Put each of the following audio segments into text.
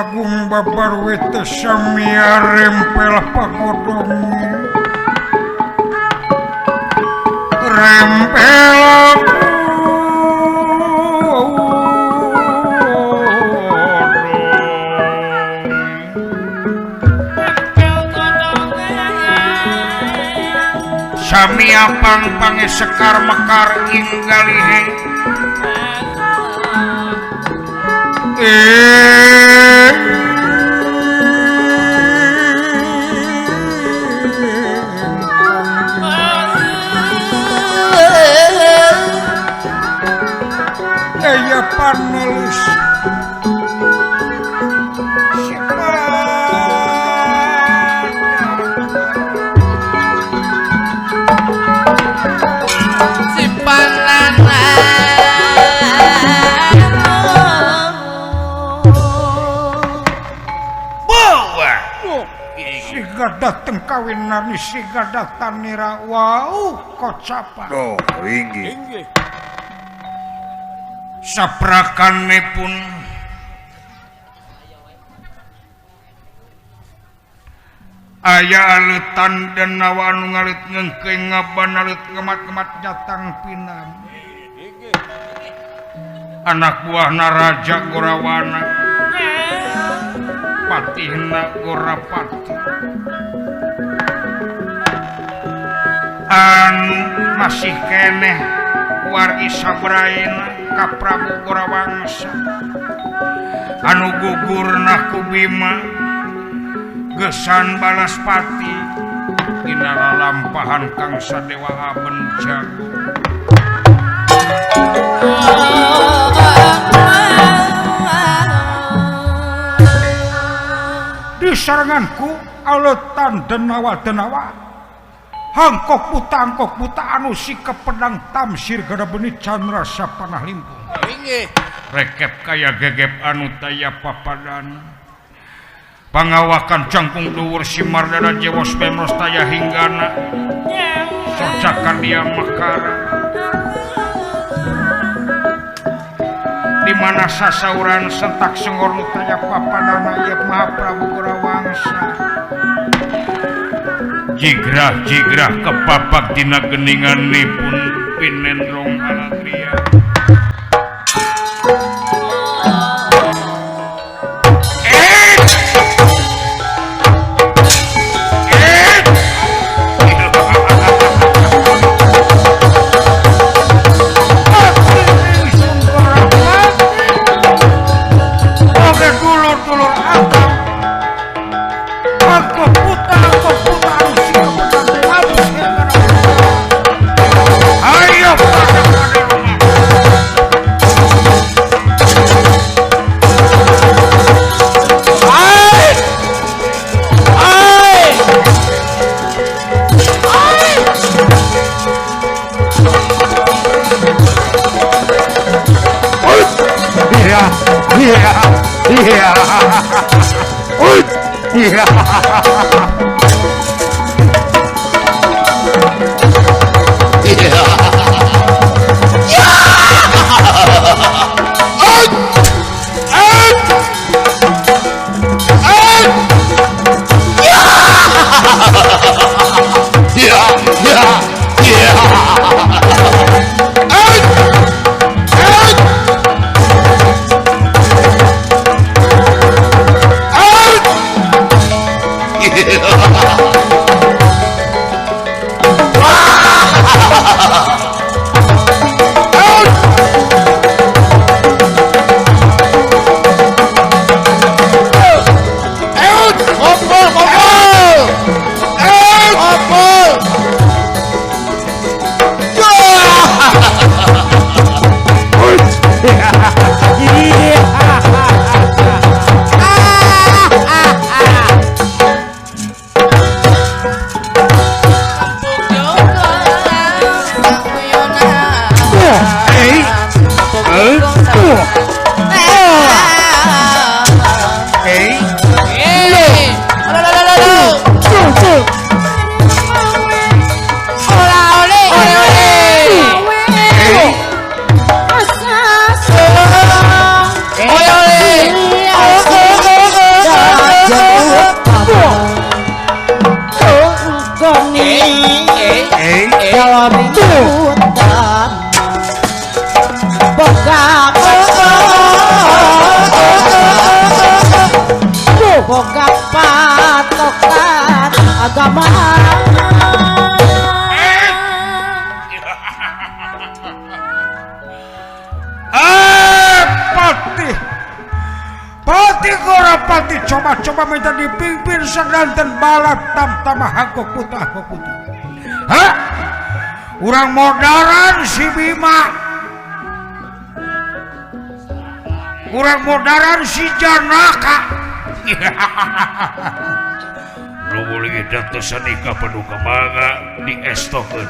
Agung babar wete samia rempel pagodong rempel samia pang-pange sekar mekar ing galihe ya panelis dateng kawinane sigadathanira wau kocapa. Oh, inggih. Saprakanipun aya aleutan denawa anu ngalit ngengkeung ngaban alit ngemat-ngemat jatang pinang. Anak buahna Raja Gorawana, patihna Gorapati. Anu masih keneh wargi sabraina ka Prabu Gorawangsa anu gugurna ku Bima gesan Balaspati dina lalampahan Kangsa Dewa Aben Jago. Disarenganku aletan denawa-denawa hangkok buta anu sikep pedang tamsir gada benih candra sapanah limpung. Inggih. Rekep kaya gegep anu taya papadan. Pangawakan cangkung dhuwur simardana jewos memros taya hinggana. Socakan dia makara. Di mana sasauran sentak sengor nu taya papadana ieu Maha Prabu Gorawangsa. Jigrah-jigrah kepapak dina geninganipun pinendrong alagria. Paring utama boga boga patokan agama. Patih Patih Gorapati coba-coba minta dipimpin sedanten balap tamtama hako puta hako puta. Hah? Urang modaran si Bima, urang modaran si Janaka. Lu boleh datang senikah penuh kemanga di estokeun.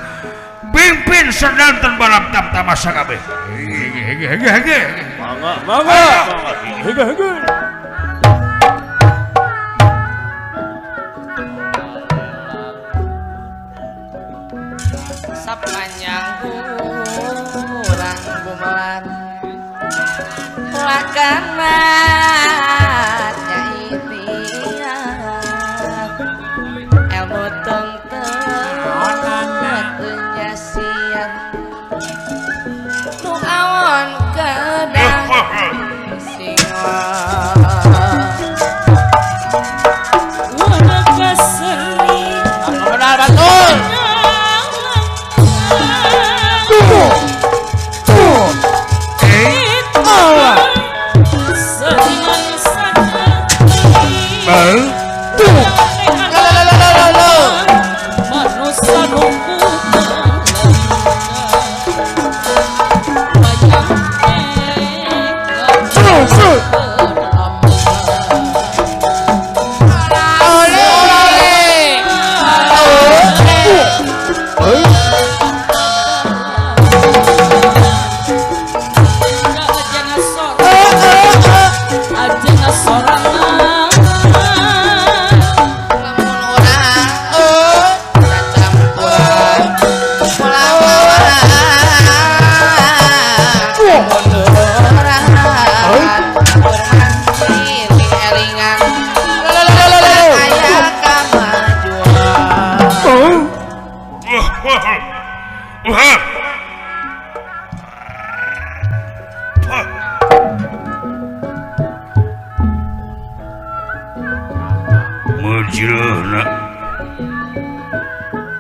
Pimpin sedanten balap tamtama sakabeh. Hege hege hege. Mangga mangga. Hege hege. Sapanjang urang gumelar lakana nyai ilmu tengteng nyasian nu awon kedah singa wana kaseni benar betul.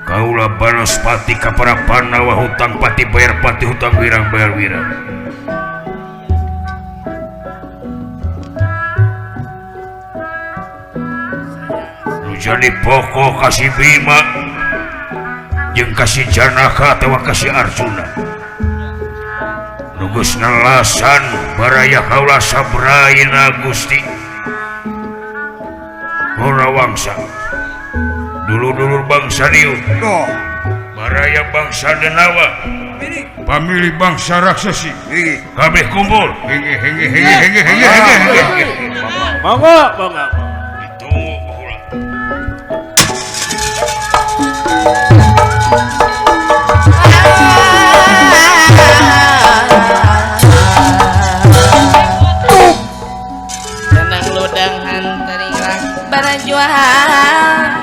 Kaula Banaspati ka para Pandawa hutang pati bayar pati hutang wirang bayar wirang. Nu jadi pokok kasih Bima jeung kasih Janaka atawa kasih Arjuna. Nu geus nelasan baraya kaula sabraina Gusti Gorawangsa. Dulur-dulur bangsa Diu, baraya bangsa Denawa, pamili bangsa Raksasi, kabeh kumpul. Hege hege hege hege hege hege. Mangga, mangga. Ditunggu baheula. Tenang ludang hantaringlah barajuang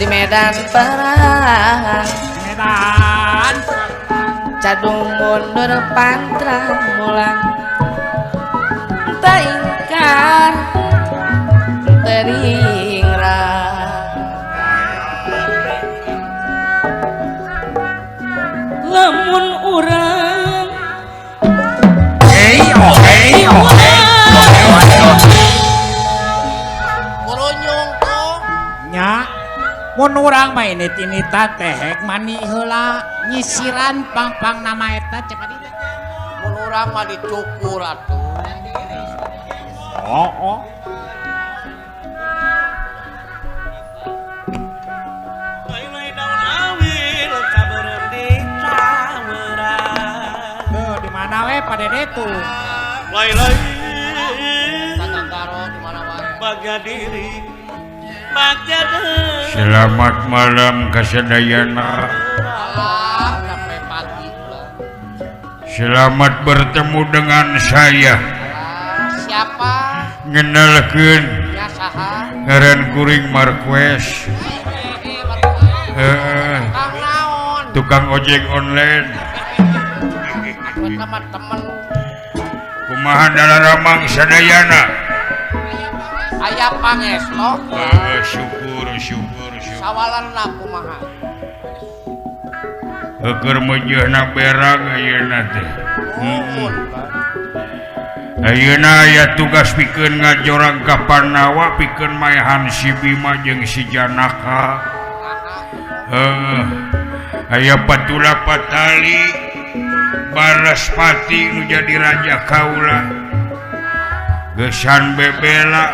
di medan perang, medan cadung mundur pantrang mulang tak ingkar teringrang lamun urang hey oh hey oh hey kuronyong tuh nya mun urang mah ini tinita tehek mani heula nyisiran pang-pang nama eta cepat itu mun urang mah dicukur atuh. Oh oh lain-lain daun awil kabeurem di taweran. Tuh di mana we Pak Dede tuh lain-lain Karo di mana wae baga diri. Selamat malam kasadayana. Selamat bertemu dengan saya. Siapa? Ngenalkeun. Ya saha? Ngaran kuring Marquez. Heeh. Kang naon? Tukang ojek online. Atuh mah temen. Kumaha dalaramang sadayana? Aya pangesto. Syukur syukur syukur. Sawalanna kumaha? Keur meujeuhna berang ayeuna teh. Nuhun. Ayeuna aya tugas pikeun ngajorag ka Pandawa pikeun maehan si Bima jeung si Janaka. Heeh. Aya patula patali Baraspati nu jadi raja kaula. Geusan bebela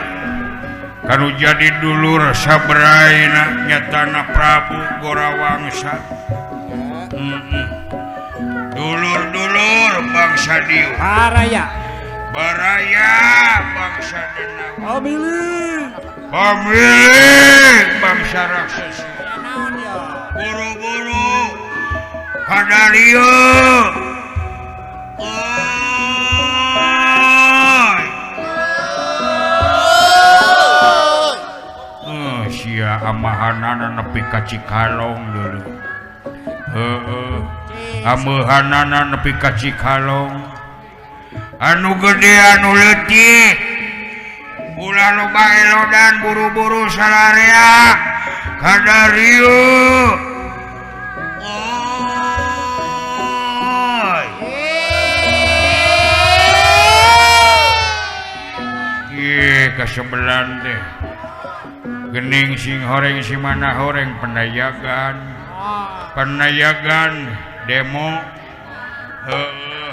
kanu jadi dulur sabraina nyatana Prabu Gorawangsa. Dulur-dulur bangsa Diu. Baraya. Baraya bangsa Denawa. Pamilih. Pamilih bangsa raksasa. Buru-buru kadarieu. Oi. Oh, sia amahanana nepi ka Cikalong dulu. Heeh. Amahanana nepi ka Cikalong. Anu gede anu leutik. Ulah loba elodan buru-buru sararea. Kadarieu. Oi. Ih, kasebelan teh. Gening sing horeng si mana horeng penayagan. Penayagan demo. Heeh.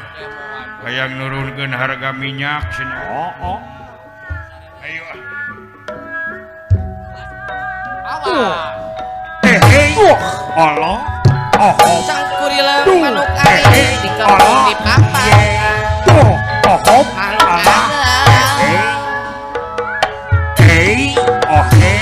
Hayang nurunkeun harga minyak cenah. Oh, oh. Ayo ah. Awas. Eh, Allah. Oh, oh. Cangkurileung manuk aing di kampung di papan. Tuh, oh, oh. Makhluk Allah. ageng. Eh, oh, eh.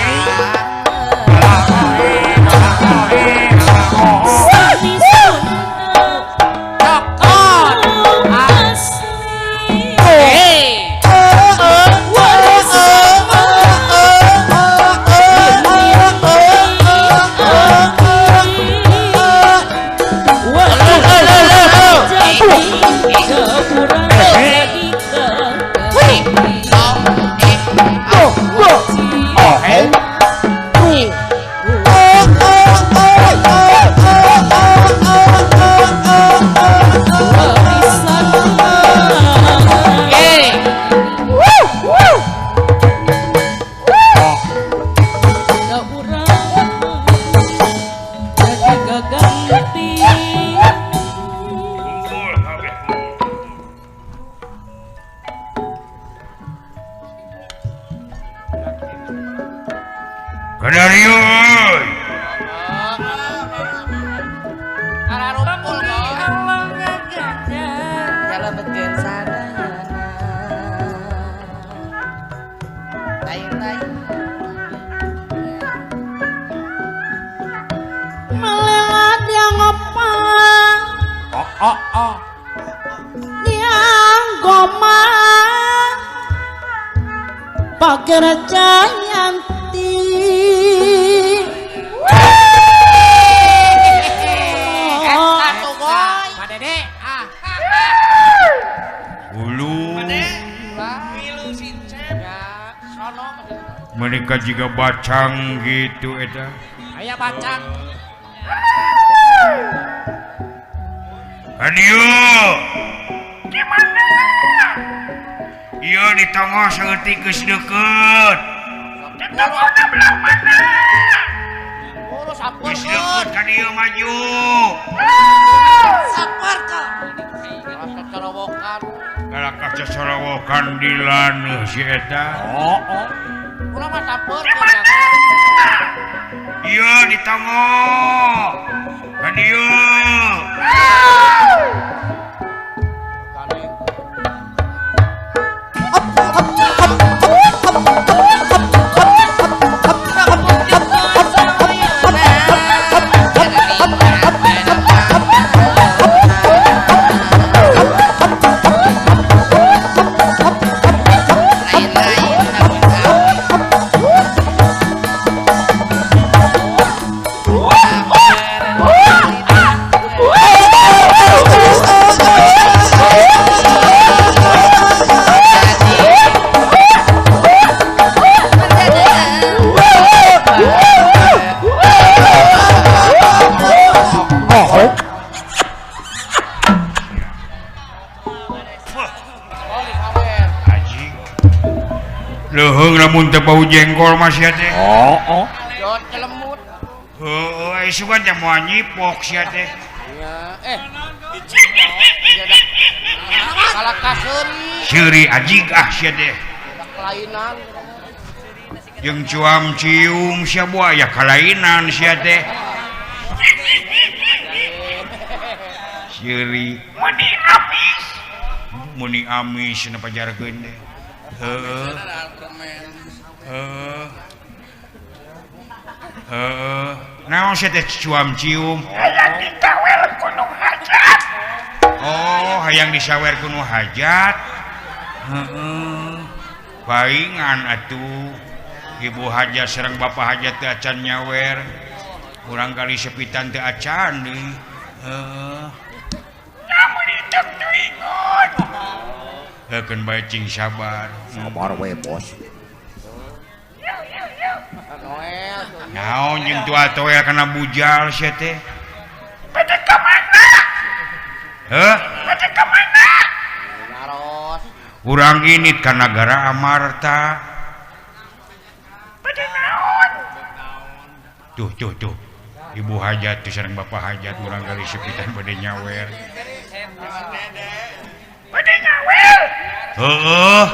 Cokot. Hei. Kumpul kabeh. Kadarieu euy. Kararumpul kok. Nyalametkeun sadayana. Lain-lain. Melelat yang apa Oh, oh, oh. yang goma pager jayanti. Eta tuh boy. Pak Dede, ah. Ulu. Milu sincep. Ya, sono. Mereka juga bacang gitu eta. Aya bacang. Kadieu. Gimana? Ieu di tonggoh saeutik geus deukeut. Ditonggohna belah mana? Buru Geus sampeurkeun. deukeut ka dieu maju. Sampeurkeun. Rasa corowokan. Kalah kaca sorowokan dilaneuh si eta. Oh, oh. Urang mah sampeurkeun ya. Ieu di tonggoh. Ka dieu. Gandeng. Lempeng lamun teu bau jengkol mah sia teh. Oh, oh. Jot celemut. Heueuh, isukan teh moal nyipok sia teh. Nya, eh. Kalah ka seuri. Seuri ajig ah sia teh. Kelainan. Jeung cuam cium sia buaya kalainan sia teh. Seuri meni amis. Meni amis na pajarkeun teh. Heeh. Heeh. Heeh. Naon sia teh cuam cium? Hayang ditawer ku nu hajat. Oh, hayang disawer ku nu hajat. Heeh. Paingan atuh. Ibu hajat sareng bapak hajat teu acan nyawer. Urang kali sepitan teu acan deui. Heeh. Namun itu teuingun. Heukeun bae cing sabar. Sabar we, Bos. Naon jeung tua toel kana bujal sia teh? Bade ka mana? Heuh? Bade ka mana? Naros. Urang init ka nagara Amarta. Bade naon? Tuh tuh tuh. Ibu hajat tuh sareng bapak hajat urang kali sepitan bade nyawer. Bade nyawer. Heeh.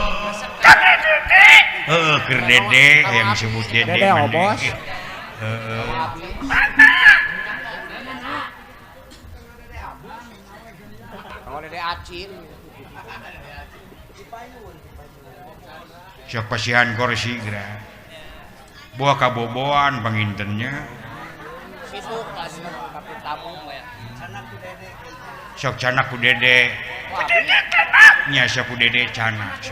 Dede. Heeh, keur dede yang disebut dede. Dede oh, Bos. Heeh. Mana? Kalau dede acin. Sok pasihan kursi geura. Buah kaboboan pangintennya. Sok canak ku dede. Nya sok ku dede canak.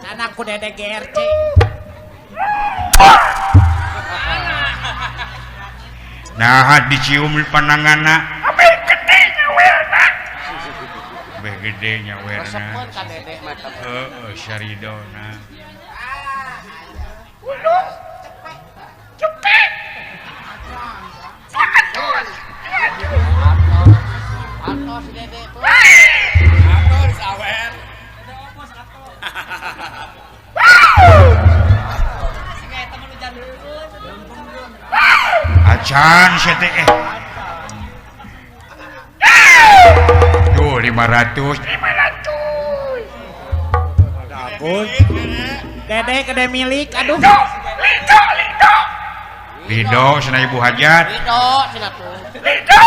Canak ku dede GRC. Nah, dicium pananganna. Abeh gede nyawerna. Abeh gede nyawerna. Resepeun ka dede mah teh. Heeh, saridona. Ulung cepet. Atos. Atos si dede tuh. Atos sawer. Acan sia teh eh. Tuh 500. 500. Ampun. Dede gede milik aduh. Lido, lido. Lido cenah ibu hajat. Lido cenah tuh. Lido.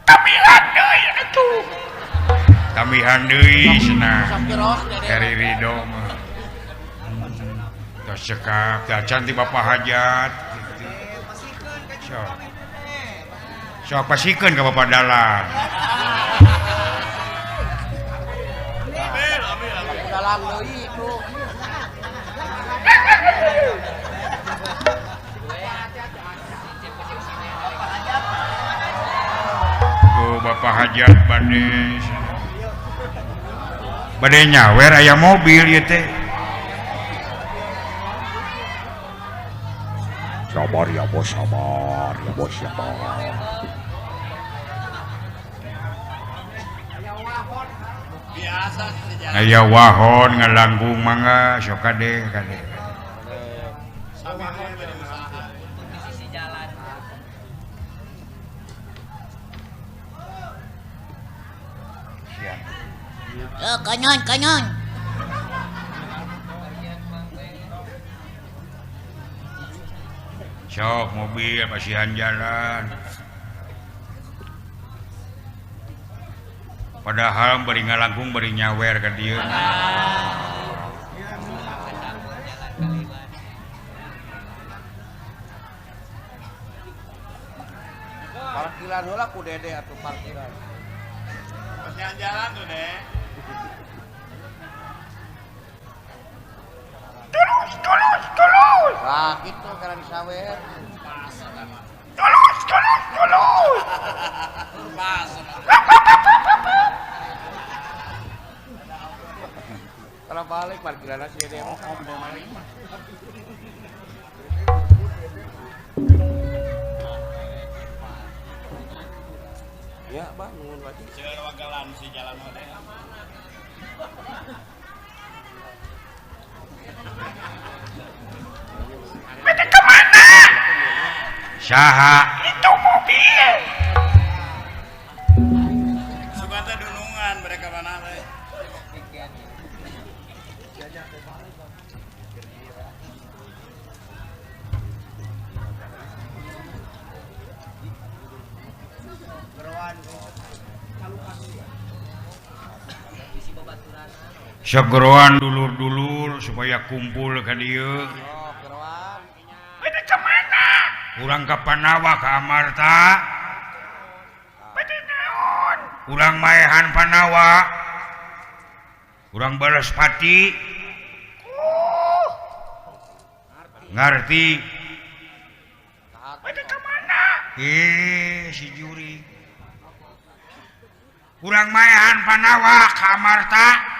Tambihan deui atuh. Tambihan deui cenah. Heri Ridho mah. Tos cekap teh acan ti bapak hajat. Sok. Sok pasikeun ka bapak dalang. Dalang deui tuh. Tuh bapak hajat bade. Bade nyawer aya mobil ieu teh. Sabar ya bos, sabar ya bos, sabar. Aya wahon ngalanggung mangga sok kade kade. Oh, kanyon, kanyon. Sok mobil pasihan jalan. Padahal bari ngalangkung bari nyawer ka dieu. Parkiran heula ku dede atuh parkiran. Pasihan jalan tuh, Dek. Terus, terus, terus. Lah kitu kana disawer. Terus, terus, terus. Kalau balik parkiran si dede mah. Ya, Bang, nuhun lagi. Seueur wagalan si jalan mah teh. Saha? Itu mobil. Suganta dunungan mereka mana teh. Segeroan dulur-dulur supaya kumpul ka dieu. Bade ka mana? Urang ka Panawa ka Amarta. Bade naon? Urang maehan Panawa. Urang Balaspati. Ngarti. Bade ka mana? Si juri. Urang maehan Panawa ka Amarta.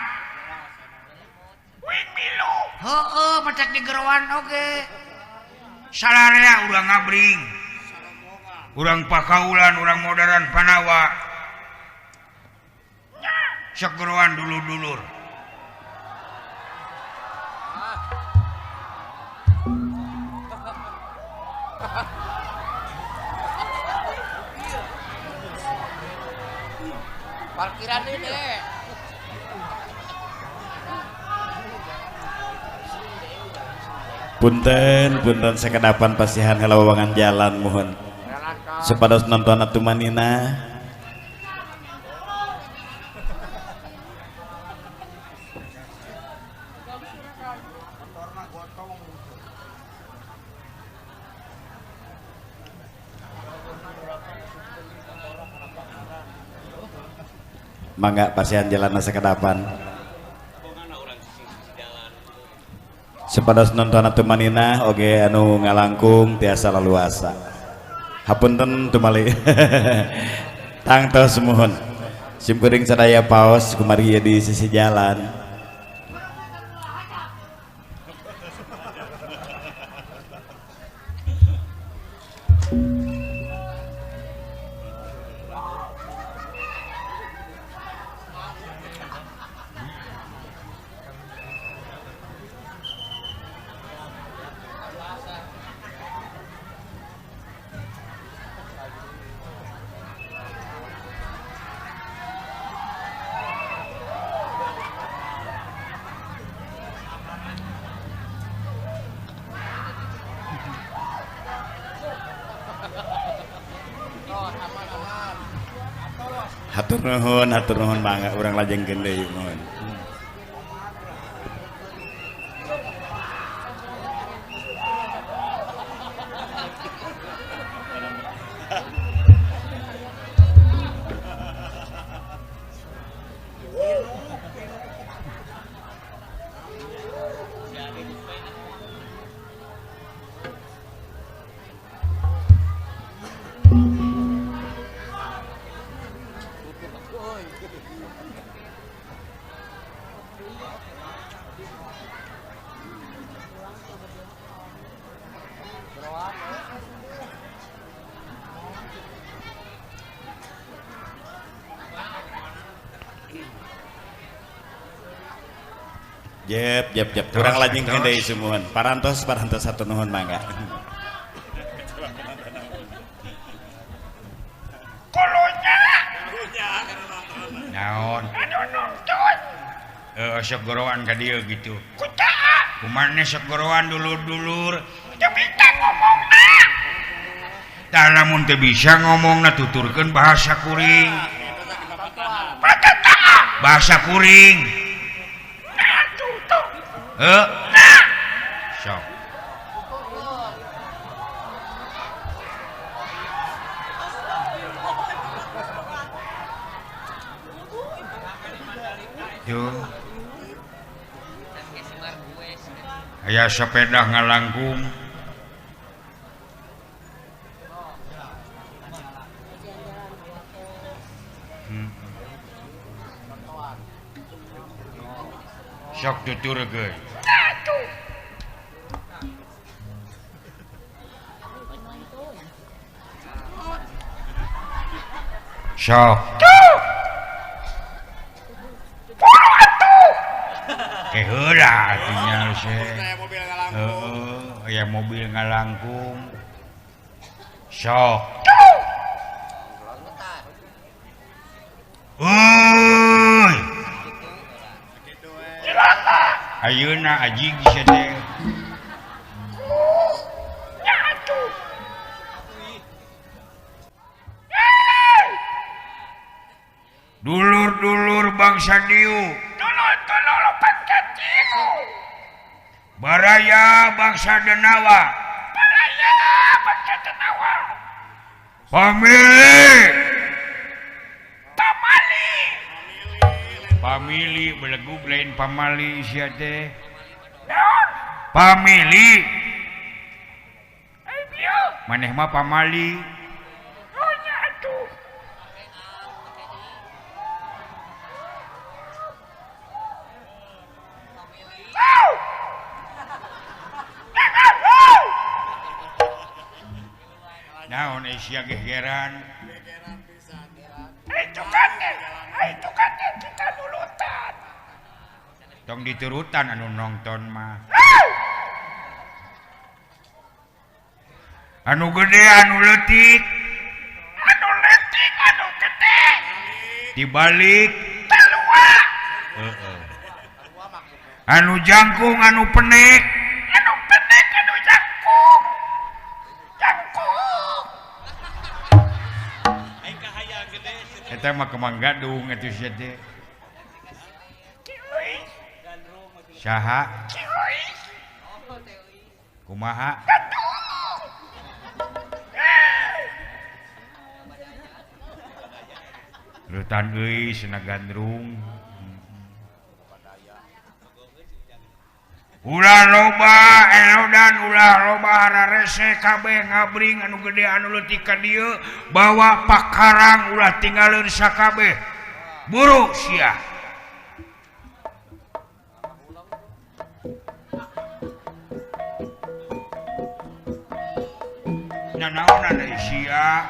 Heeh, pecek di gerowan oge. Salarea urang ngabring. Urang pakaulan, urang modern Panawa. Sok gerowan dulur-dulur. Parkiran ini. Punten, punten sakedapan pasihan halawangan jalan mohon. Supados nonton atuh manina. Mangga pasihan jalan sakedapan. Supados nonton atuh manina oge anu ngalangkung tiasa laluasa. Hapunten tumali. Tangtos muhun. Simkuring sadaya paos kumari di sisi jalan. Hatur nuhun mangga urang lajengkeun deui nuhun. Jep, jep, jep. Kurang lajengkeun deui sumuhun. Parantos, parantos satu nuhun mangga. Kulunya. Naon? Anu nonton. Sok gorowan ka dieu gitu. Kutaa. Kumaha sok gorowan dulur-dulur. Teu bisa ngomongna. Tah lamun teu bisa ngomongna tuturkeun bahasa kuring. Bahasa kuring. Sok. Tuh. Aya sepeda ngalangkung. Sok tuturkeun. Sok. Tuh. Puluh atuh. Keheula atuh nya sih. Heeh, aya mobil ngalangkung. Sok. Euy. Ayeuna ajig sia teh. Nya atuh. Dulur-dulur bangsa Diu. Dulur-dulur bangsa Diu. Baraya bangsa Denawa. Baraya bangsa Denawa. Pamili. Pamali. Pamili belegug lain pamali sia teh. Pamili. Maneh mah pamali. Oh nya atuh. Naon sia gegeran? Itu kan kita nulutan. Tong diturutan anu nonton mah. Anu gede anu leutik. Anu leutik anu gede. Dibalik talua. Heeh. Anu jangkung anu penek. Anu penek anu jangkung. Jangkung. Eta mah kemang gadung atuh sia teh. Saha? Kumaha? Rutan euy cenah gandrung. Ulah loba elodan ulah loba hararese kabeh ngabring anu gede anu leutik ka dieu bawa pakarang ulah tinggaleun sakabeh. Buru sia. Nanaonan deui sia.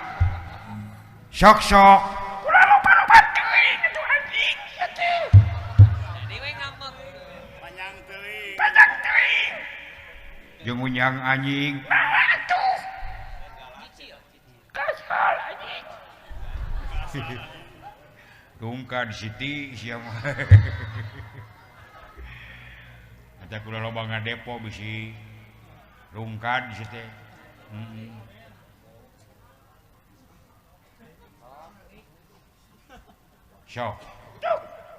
Sok-sok ulah loba-loba teuing atuh anjing sia teh. Jadi we ngambek. Panjang teuing. Panjang teuing. Jeung unyang anjing. Nah atuh. Kasal anjing. Rungkad Siti sia mah. Eta kudu loba ngadepo bisi rungkad sia teh. Sok.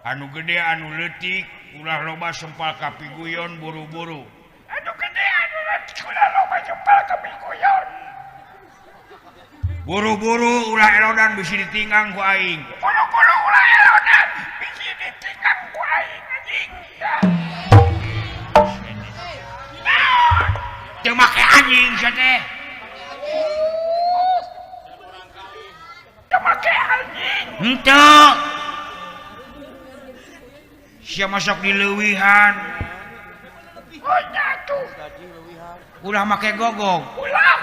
Anu gede anu leutik ulah loba sempal kapiguyon buru-buru. Anu gede anu leutik ulah loba sempal kapiguyon. Buru-buru ulah elodan bisi ditinggang ku aing. Buru-buru ulah elodan bisi ditinggang ku aing anjing. Teu make anjing sia teh. Teu make anjing. Henteu. Sia masuk di leuwihan. Oh nya atuh. Ulah make gogog. Ulah.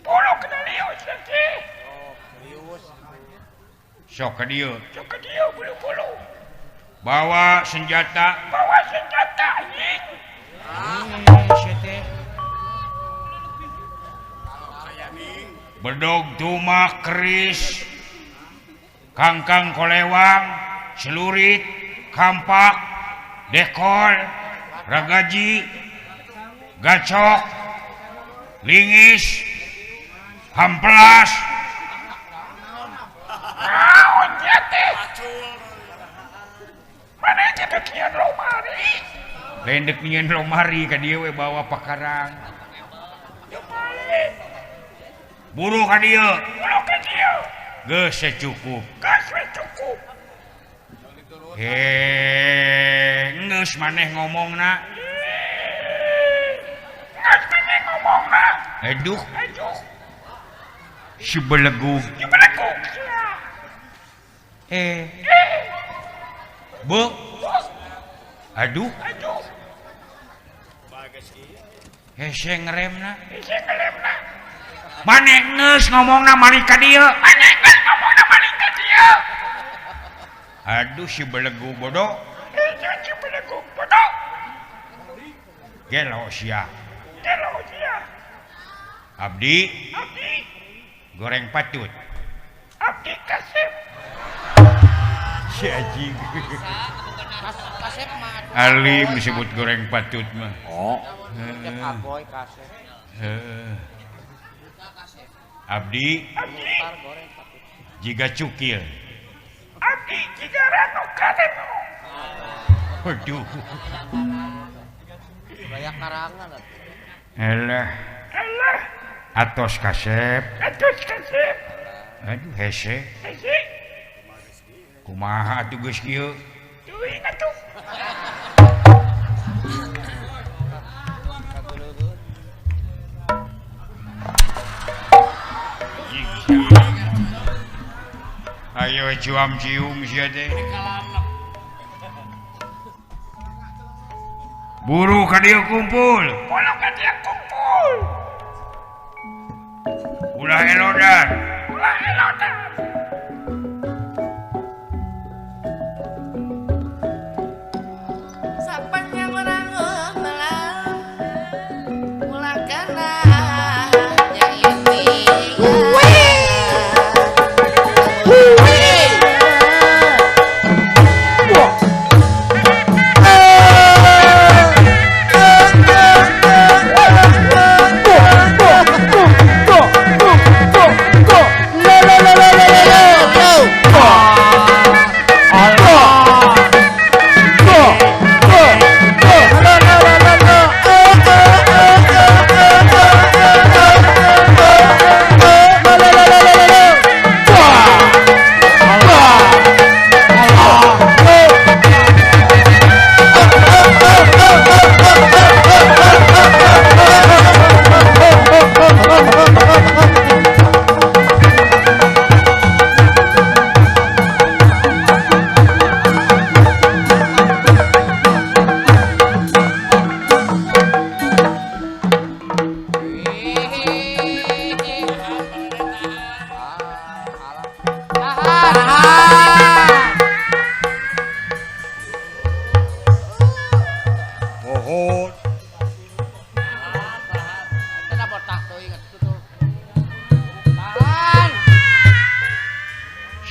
Bulu kena lius teh. Sok ka dieu. Sok ka dieu bulu-bulu. Bawa senjata. Bawa senjata anjing. Sia teh. Bedog tumak keris. Kangkang kolewang, celurit, kampak, dekol, ragaji, gacok, lingis, hamplas. Naon sia teh? Mana teh dek nyieun lomari? Lain dek nyieun lomari ka dieu we bawa pakarang. Buru ka dieu. Buru ka dieu. Geus cukup. Geus cukup. Heh, geus maneh ngomongna. Geus maneh ngomongna. Aduh. Aduh. Si belegug. Si belegug. Eh. Bu. Aduh. Aduh. Hese ngeremna. Hese ngeremna. Maneh geus ngomongna malik ka dieu. Maneh geus ngomongna malik ka dieu. Aduh si belegu bodoh. Si belegu bodoh. Gelo sia. Gelo sia. Abdi goreng patut. Abdi kasep. Si anjing. Kasep mah. Alim disebut goreng patut mah. Oh. Agoy kasep. Abdi jiga cukil. Abdi jiga ranu karenu. Waduh. Banyak karangan atuh. Alah. Alah. Atos kasep. Atos kasep. Aduh hese. Hese. Kumaha atuh geus kieu? Teuing atuh. Ayo cium cium sia teh. Buru ka dieu kumpul. Buru ka dieu kumpul. Ulah elodan. Ulah elodan. Sapanjang urang melang ulah kana yang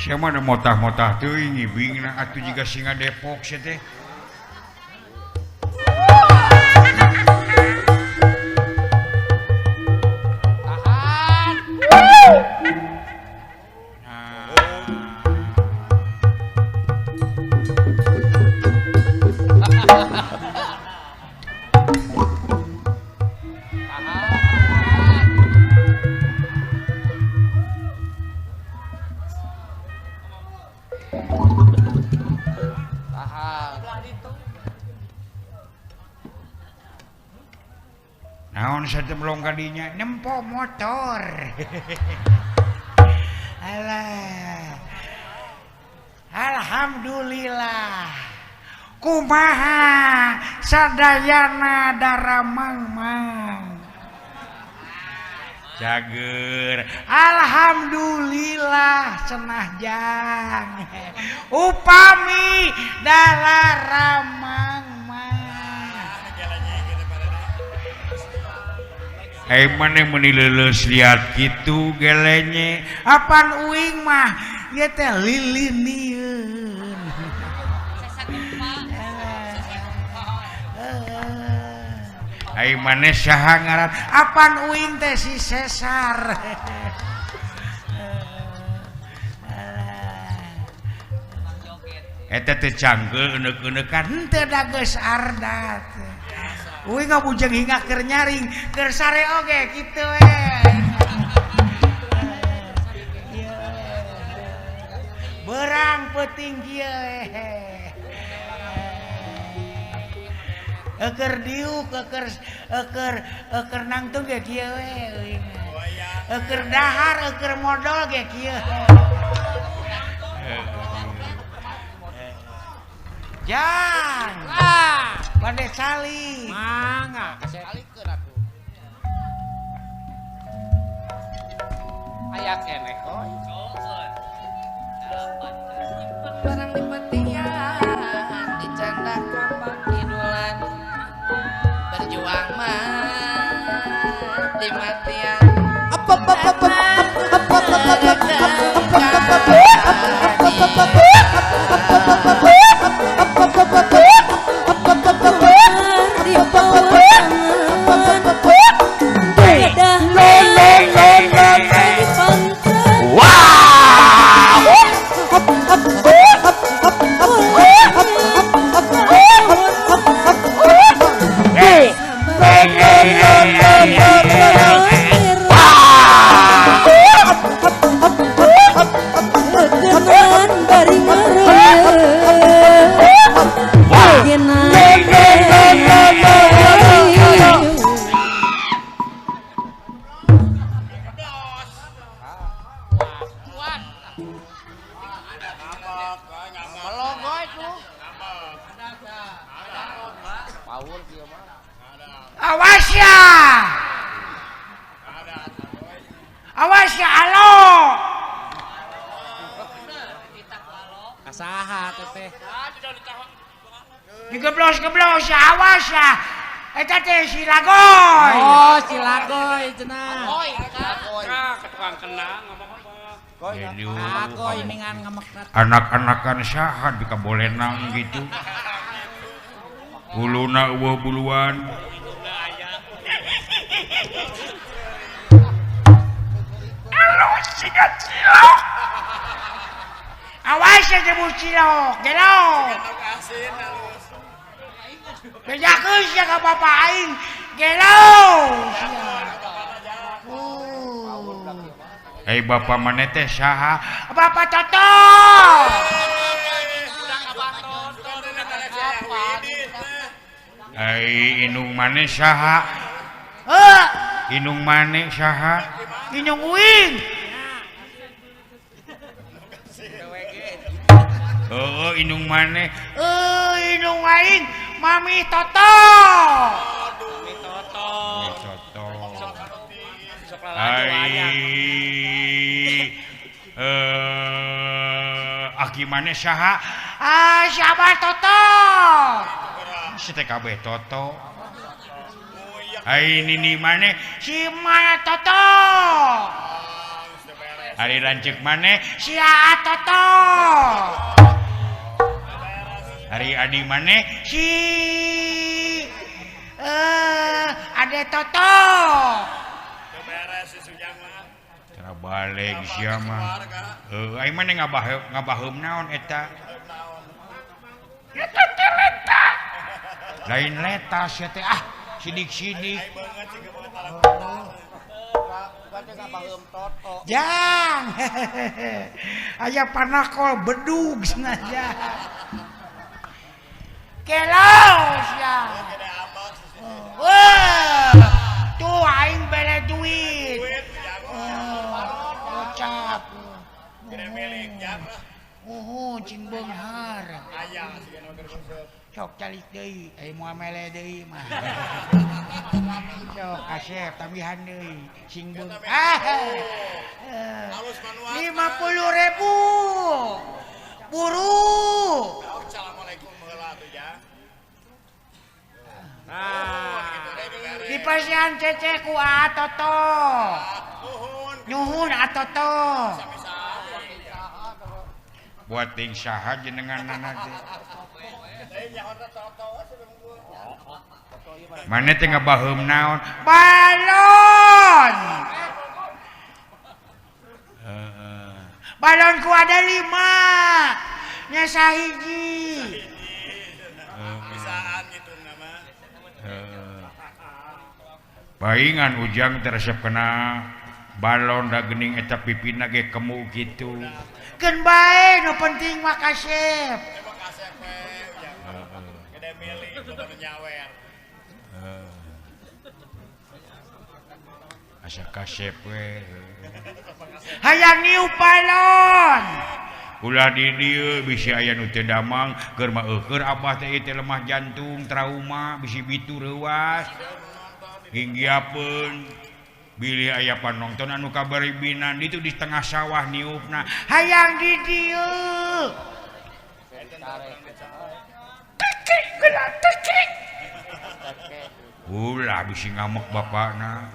Siapa ada motah-motah teuing ngibingna atuh jiga singa Depok sia teh. Tahan. Naon satemlong kadinya nempo motor. Alah. Alhamdulillah. Kumaha sadayana daramang-mang. Cager. Alhamdulillah cenah jang. Upami dalaramang. Mana meni leuleus liat kitu gelenye apan uing mah ieu teh lilinieun. Ai maneh saha ngaran apan uing teh si Sesar. Eta teh cangkeul euneukeun-eunekan henteu da geus ardat. Uing ngabujeng hingga keur nyaring keur sare oge kitu we. Berang peuting kieu we. Eukeur diuk eukeur eukeur eukeur nangtung ge kieu we uing. Eukeur dahar eukeur modol ge kieu. Jang. Bade calik. Mangga calikeun atuh. Aya keneh koy. Barang dipetian dicandak kapak kidulan. Berjuang mah dimatian. Awas ya. Awas ya alo. Kasaha teh. Digeblos-geblos ya awas ya. Eta teh si Lagoy. Oh, si Lagoy cenah. Lagoy ningan ngemekna. Anak-anakan saha dikabolenang gitu. Buluna eueuh buluan. Alus siga cilok. Awas ya jebu cilok, gelo. Bejakeun sia ka bapa aing, gelo. Hei bapa maneh teh saha? Bapa Toto. Hei inung maneh saha? Heuh, inung maneh saha? Inung uing. Heeh, inung maneh. Heuh, inung aing Mami Toto. Mami Toto. Ai aki maneh saha? Ah, siapa Toto? Si TKB Toto. Ai nini maneh si mana Toto? Ari lanceuk maneh si Aa Toto. Ari adi maneh si Ade Toto. Cara balik sia mah. Heuh, ai maneh ngabaheum naon eta? Eta teh leta. Lain leta sia teh ah, sidik-sidik. Jang. Aya panakol bedug cenah. Gelo sia. Wah, tuh aing bere duit. Gocap. Uhun cing beunghar. Sok calik deui, ai moal mele deui mah. Sok kasep tambihan deui, sing beung. 50.000. Buru. Assalamualaikum heula atuh jang. Di pasian cece ku Aa Toto. Nuhun Aa Toto. Buat ting saha jenenganna teh. Maneh teh ngabaheum naon? Balon. Balonku ada 5. Nya sahiji. Bisaan gitu nama. Paingan ujang teresep kena balon da geuning eta pipina ge kemu kitu. Keun bae nu penting mah kasep. Kasep we ujang. Gede milik loba nu nyawer. Asa kasep we. Hayang niup balon. Ulah di dieu bisi aya nu teu damang keur mah eueur abah teh teh lemah jantung trauma bisi bitu reuas. Hinggiapeun bilih aya panonton anu kabaribinan ditu di tengah sawah niupna hayang di dieu. Ulah bisi ngamuk bapakna.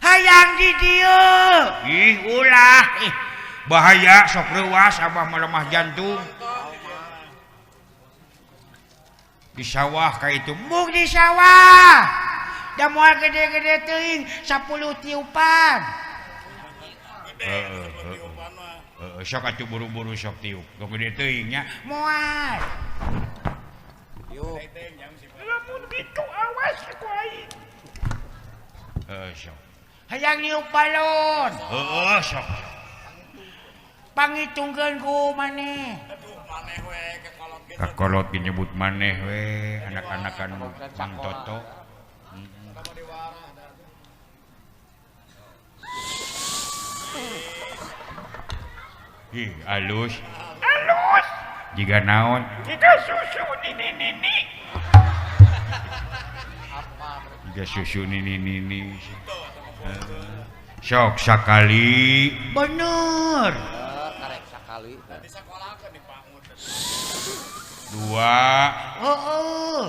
Hayang di dieu. Ih ulah. Ih, bahaya sok reuas abah melemah jantung. Di sawah ka itu. Mung di sawah. Da moal gede-gede teuing 10 tiupan. Heeh. Sok atuh buru-buru sok tiup. Gede teuing nya. Moal. Tiup. Lamun kitu awas ku aing. Heeh sok. Hayang niup balon. Heeh sok. Pangitungkeun ku maneh. Aduh maneh we kakolot ge. Kakolot ge nyebut maneh we anak-anakan Mang Toto. Ih, alus. Alus. Jiga naon? Jiga susu nini-nini. Jiga susu nini-nini. Sok sakali. Bener. Karek sakali. Dua. Heeh.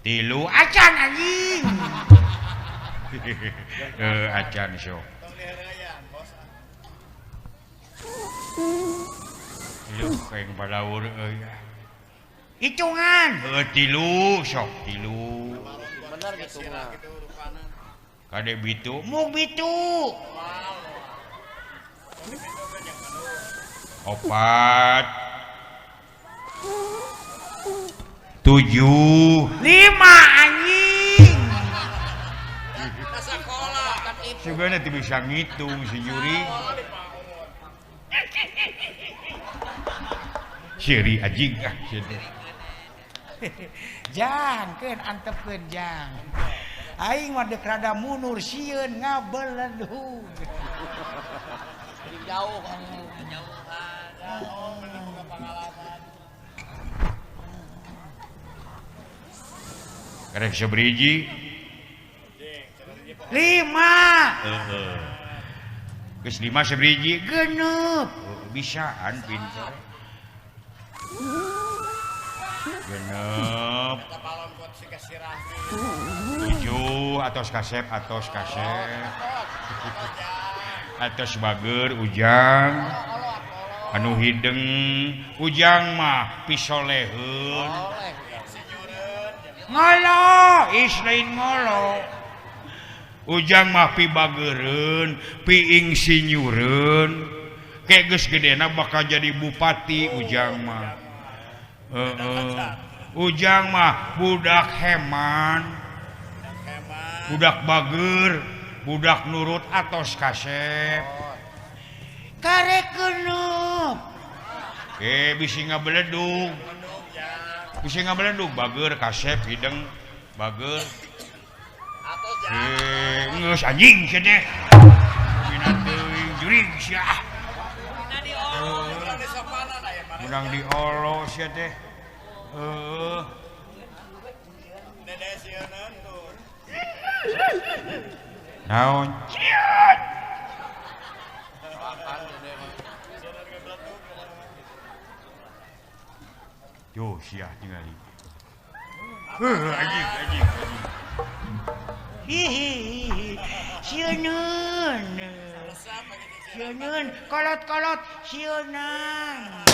Tilu acan anjing. Acan sok. Lu kayak balaur euy. Hitungan. Heuh tilu sok tilu. Bener gitu mah. Kade bitu, mung bitu. 4 7 5 anjing. Sebenarnya tidak bisa ngitung si juri. Siri anjing ah siri. Jang keun antepkeun jang. Aing mah deuk rada mundur sieun ngabeledug. Jauh Karek sabriji 5. Heeh. Geus 5 sabriji genep. Bisaan pinter. Genep. 7 atos kasep atos kasep. Atos bager ujang. Anu hideng ujang mah pisoleheun. Ngolo, is lain ngolo. Ujang mah pibagereun, piingsinyureun. Kayak geus gedena bakal jadi bupati ujang mah. Heeh. Ujang mah budak heman. Budak bager, budak nurut atos kasep. Karek genep. Bisi ngabeledug. Bisi ngabeledug bager kasep hideng bager. Geus anjing sia teh. Minat teuing jurig sia. Menang di olo sia teh. Heeh. Naon? Ciut. Yo sia tingali. Heuh anjing anjing anjing. Hihihi. Sieuneun. Sieuneun kolot-kolot sieunan.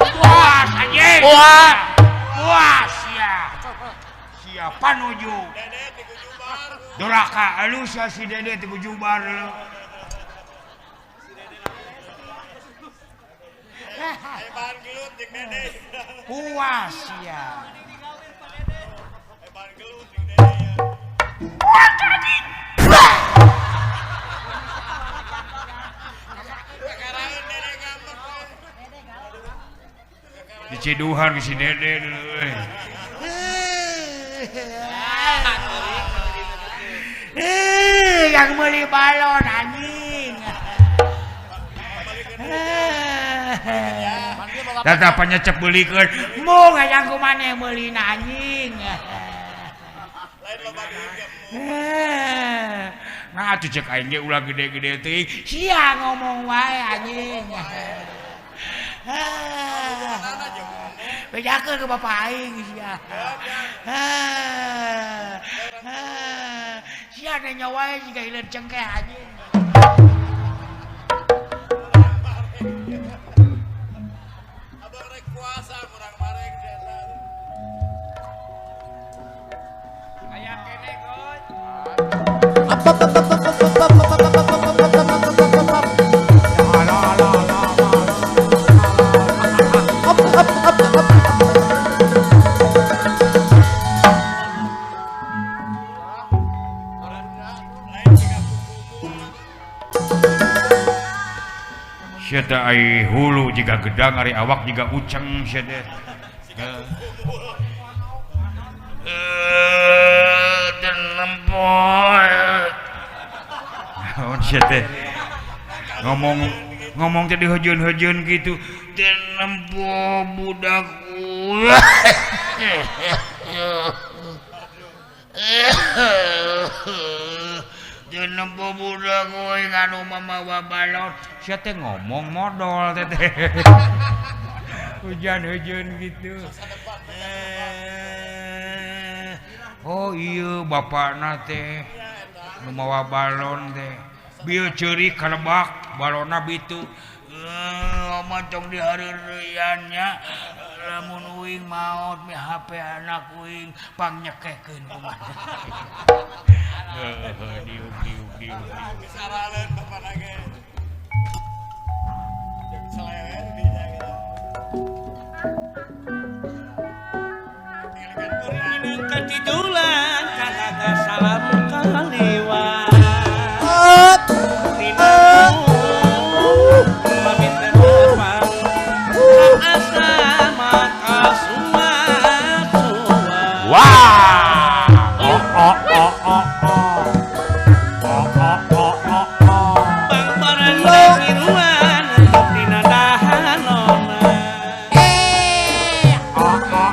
Puas anjing. Puas. Puas sia. Sia panuju. Doraka alus si Dede ti Gujubar. Puas ya. Puas anjing. Diciduhan si Dede dulu. Yang beli balon anjing. Tata panyecep beulikeun. Mung hayang ku maneh meulina anjing. Nah atuh cek aing ge ulah gede-gede teuing. Sia ngomong wae anjing. Bejakeun ke bapak aing sia. Sia nanya wae jiga hileud cengkeh anjing. Abang rek puasa kurang mareng jasa. Aya kene goy. Sia teh ai hulu jiga gedang ari awak jiga uceng sia teh. Naon sia teh ngomong ngomong teh dihejeun-hejeun gitu. Teu nempo budak teu nempo budak euy anu mamawa balon. Sia teh ngomong modol teh teh. Hujan-hujan gitu. Oh iya bapakna teh nu mawa balon teh. Bieu ceurik kalebak balonna bitu. Oma tong dihareureyan nya lamun uing maot mi HP anak uing pangnyekehkeun kumaha. Heuh diuk diuk diuk. Saraleun bapana ge. Jeung selewer di gitu. Katidulan kagak salam kaliwat. Wah. Oh oh oh oh oh. Oh oh oh oh oh. Bangbaran ngiruan dina dahanona. Oh oh oh.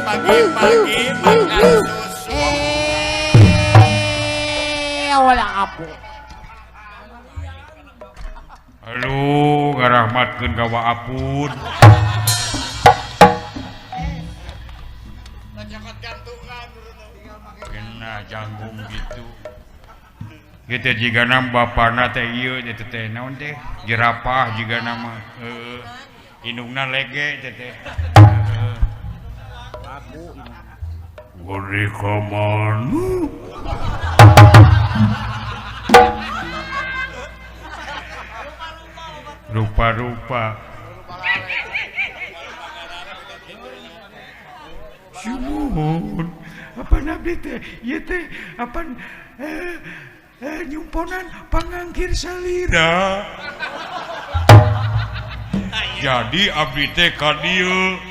Pagi-pagi makan susu. Wala apo. Aduh, ngarahmatkeun ka Wa Apun. Kena janggung gitu. Gitu jigana bapana teh ieu teh teh naon teh? Jerapah jigana mah. Heeh. Indungna lege teh teh. Gori kamanu. Rupa-rupa. Sumuhun. Apa nabi teh? Ieu teh apa nyumponan pangangkir salira. Jadi abdi teh ka dieu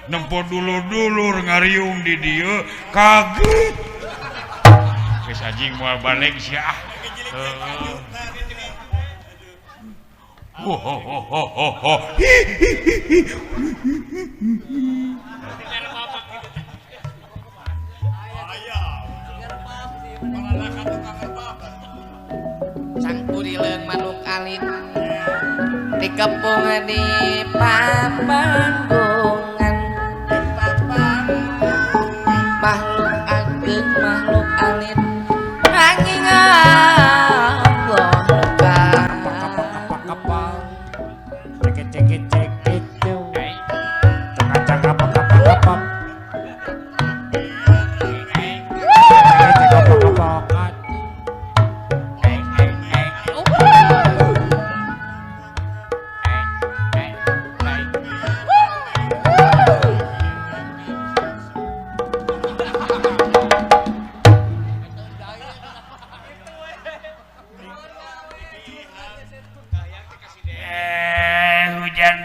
nempo dulur-dulur ngariung di dieu kaget. Geus anjing moal balik sia. Ho ho ho ho ho. Hi hi hi. Cangkurileung manuk alit dikepung di papanggungan makhluk ageng makhluk alit nanging Allah kapal cek cek cek itu cak cak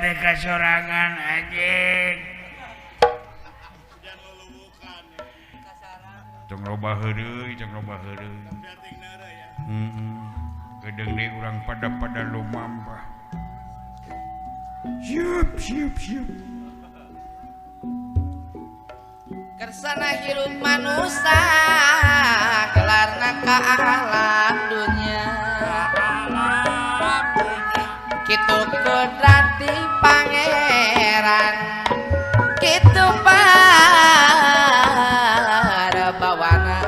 teh kasorangan anjing. Tong loba heureuy, tong loba heureuy. Heeh. Gedeung deui urang pada-pada lumampah. Siap, siap, siap. Kersana hirup manusia gelarna ka alam dunya. Kitu kodrati pangeran, kitu para bawana.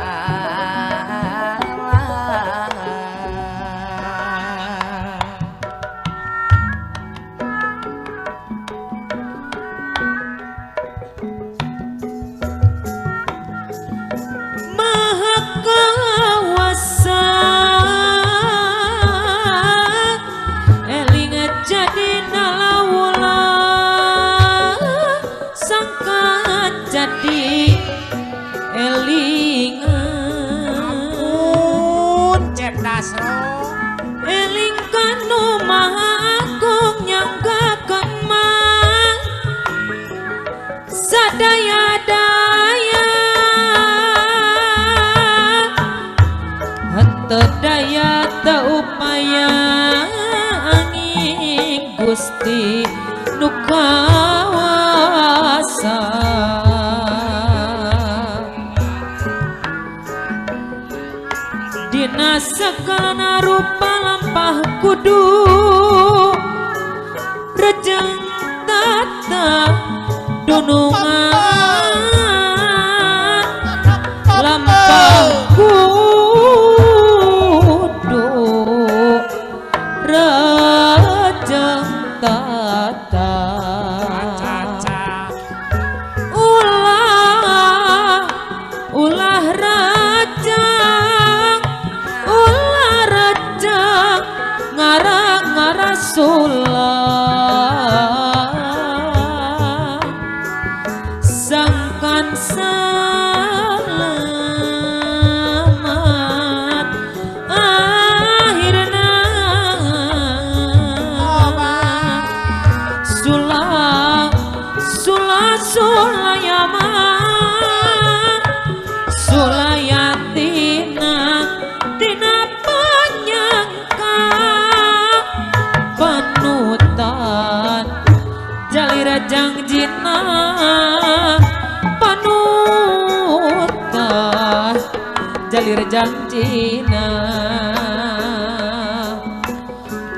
Maha Kawasa eling jadi nalawula sangka jadi elingan. Ampun Cep Dasro. Eling kanu maha agung nyangga kemang sadaya daya henteu daya teu upaya angin Gusti nu kawasa. Dina sagala rupa lampah kudu rejeng tata dunungan lampah kudu rejeng tata. Ulah ulah rajang ulah rajang ngarang ngarasulah sangkan salamat akhirna sulah sulah sulayama sulayatina tina panyangka panutan jalira jangjina panutan jalira jangjina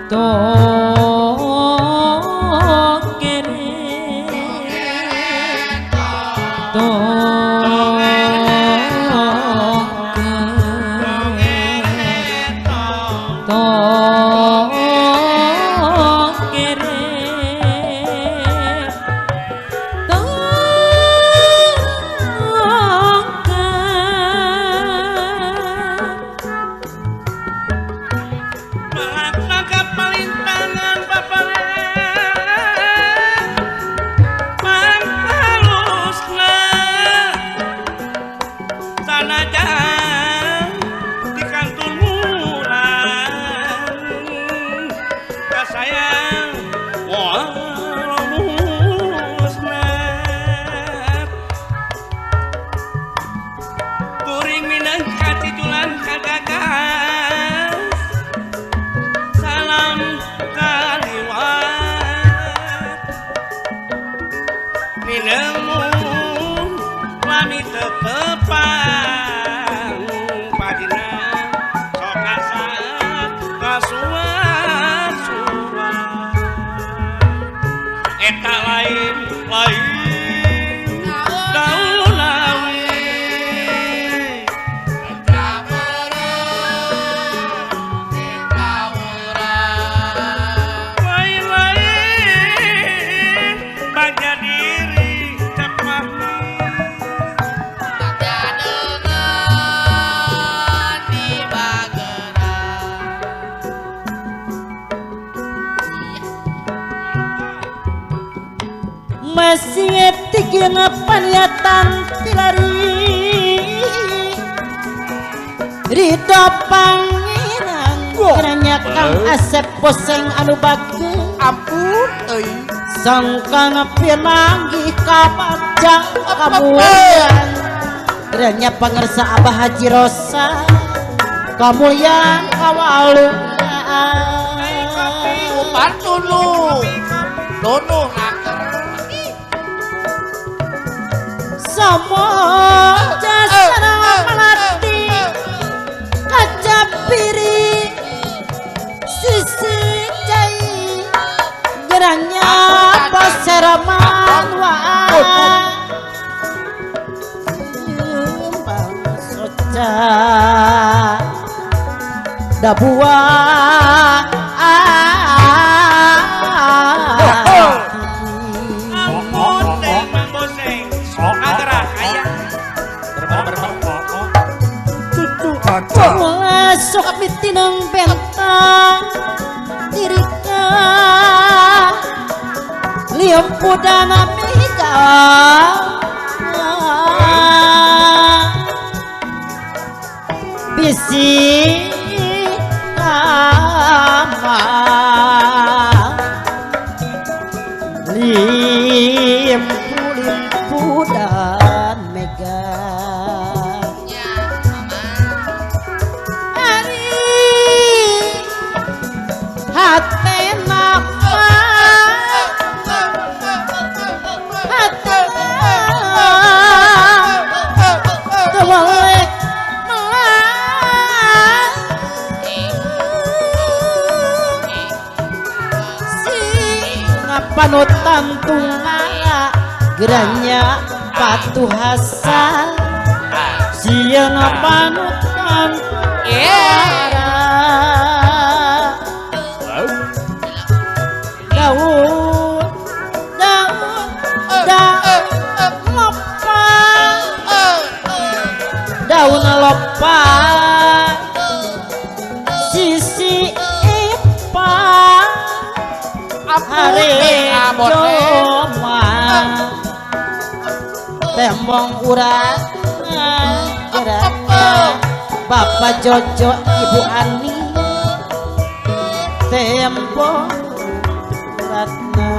tong kere tong tong kere tong Tangkap palintangan papale panghalusna sanajan di kantun urang kasayang walumusna kuring minang kaciculan kagagas salam kaliwat minemu lami tetepang padina sok asat kasuat-suat eta lain lain daun awi. Lain-lain bagja diri cap mahmi. Masih tiga paniatan tilari Ridho pangeran kiranya Kang Asep Boseng anu bagus. Ampun euy. Sangkang pinanggih kapajang kamulyan geranya pangersa Abah Haji Rosa kamulyan kawaluyan upan tunu tunu samo jasara melati kacapiri sisi cai geranya paseraman wa soca dabua sok mitinang bentang dirika limpudana mega bisi kama limpu-limpudan mega panutan tungala geranya patuh hasan sieun panutan tungala daun daun daun lopang daun lopang sisi ipang Coma tembong urang Bapak Jojo Ibu Ani tembong uratna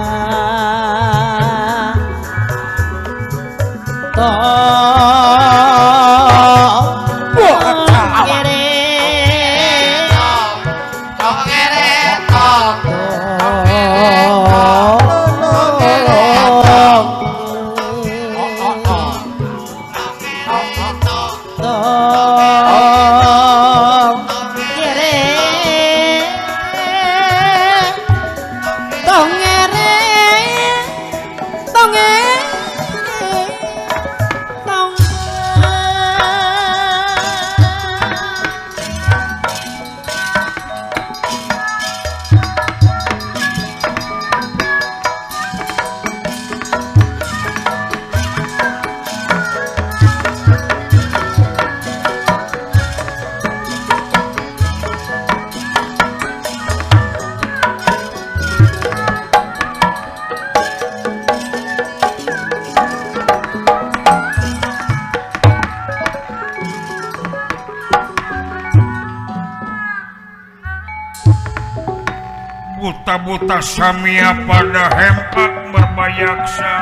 Buta-buta samia pada hempak berbayaksa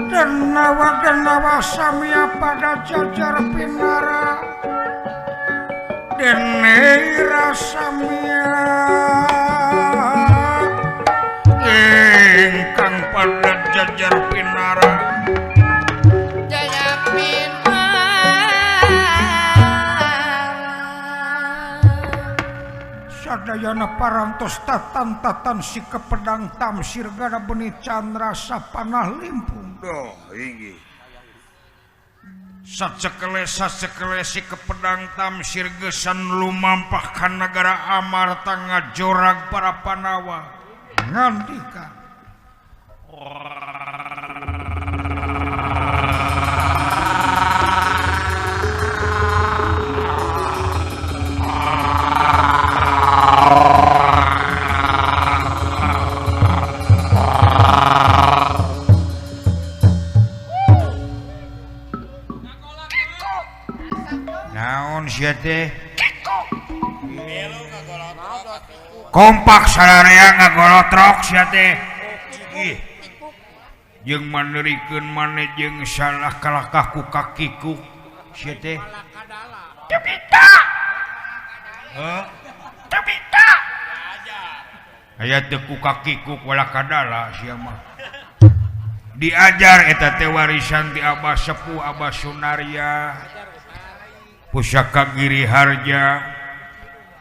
dan nawa samia pada jajar pinara denera samia ingkang pada jajar pinara sadayana parantos tatan-tatan si kepedang tamsir gada benih candra sapanah limpung. Doh inggih. Sacekele si kepedang tamsir gesan lumampah ka nagara Amarta ngajorag para Pandawa. Ngandika. Naon sia teh? Kompak sararea ngagolotrok sia teh. Ih. Jeung manerikeun maneh jeung salah kalakah ku kakiku sia teh. Teu bita. Heuh. Teu bita. Aya teu ku kakiku walakadala sia mah. Diajar eta teh warisan ti Abah Sepuh Abah Sunarya. Pusaka Giri Harja.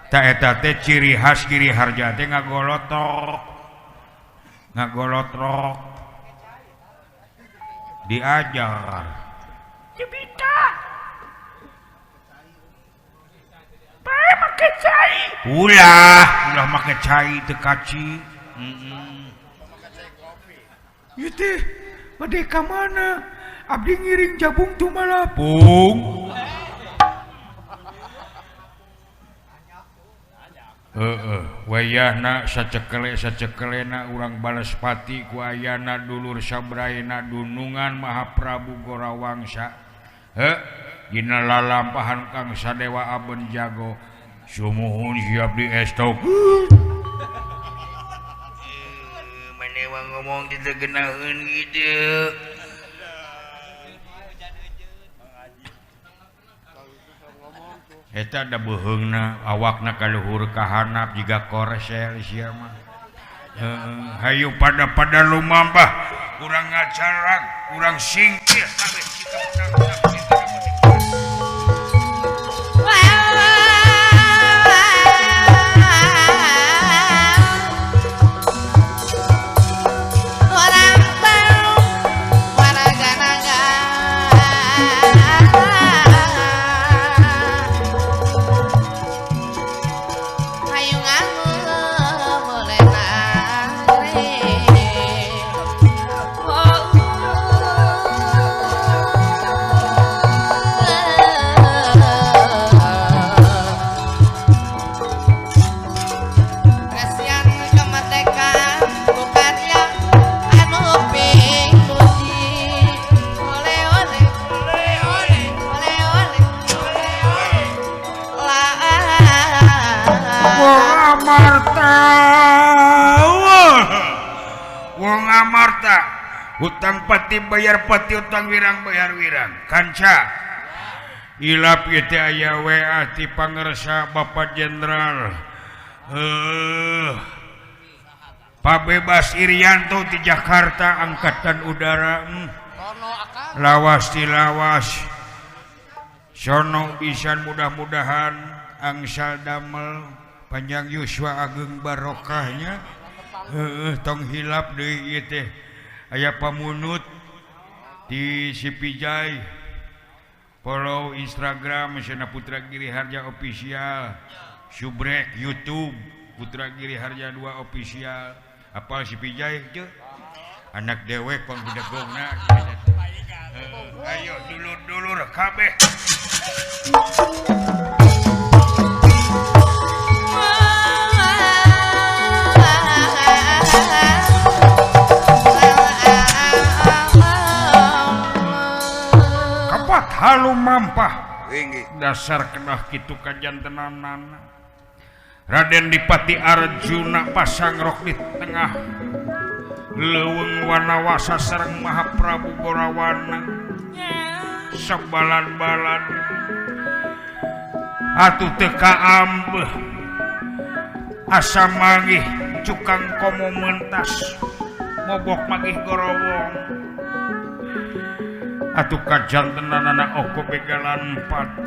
Ta eta teh ciri khas Giri Harja teh ngagolotrok. Ngagolotrok. Diajar. Teu bita. Bae make cai. Ulah, ulah make cai teu kaci. Heeh. Ieu teh bade ka mana? Abdi ngiring jabung tumalapung. Heeh, wayahna sacekele-sacekelena urang Balaspati ku ayana dulur sabraina dunungan Mahaprabu Gorawangsa. Heuh, dina lalampahan Kang Sadewa Aben Jago. Sumuhun siap di estok. Mane ngomong teu geunaheun kitu. Eta da beuheungna awakna kaluhur ka handap jiga korsel sia mah. Heeh, hayu pada-pada lumampah, urang ngacarang, urang singkir kabeh sikap. Wong Amarta hutang pati bayar pati utang wirang bayar wirang kanca ilap ieu teh aya WA ti pangersa Bapak Jenderal Pabebas Irianto di Jakarta Angkatan Udara lawas ti lawas sono pisan mudah-mudahan angsal damel panjang yuswa ageng barokahnya. Heeh, tong hilap deui ieu teh aya pamunut di Sipijai follow Instagram Sena Putra Giri Harja Official, subrek YouTube Putra Giri Harja 2 Official. Apal Sipijai teu? Anak dewek panggudegongna. Ayo dulur-dulur kabeh. Halu mampah dasar kedah kitu kajantenanana Raden Dipati Arjuna pasang rok di tengah leuweung Wanawasa sareng Mahaprabu Gorawana sabalan-balan atuh teu kaambeuh asa manggih cukang komo mentas mobok manggih gorowong atuh kajantenanana oko begalan pati.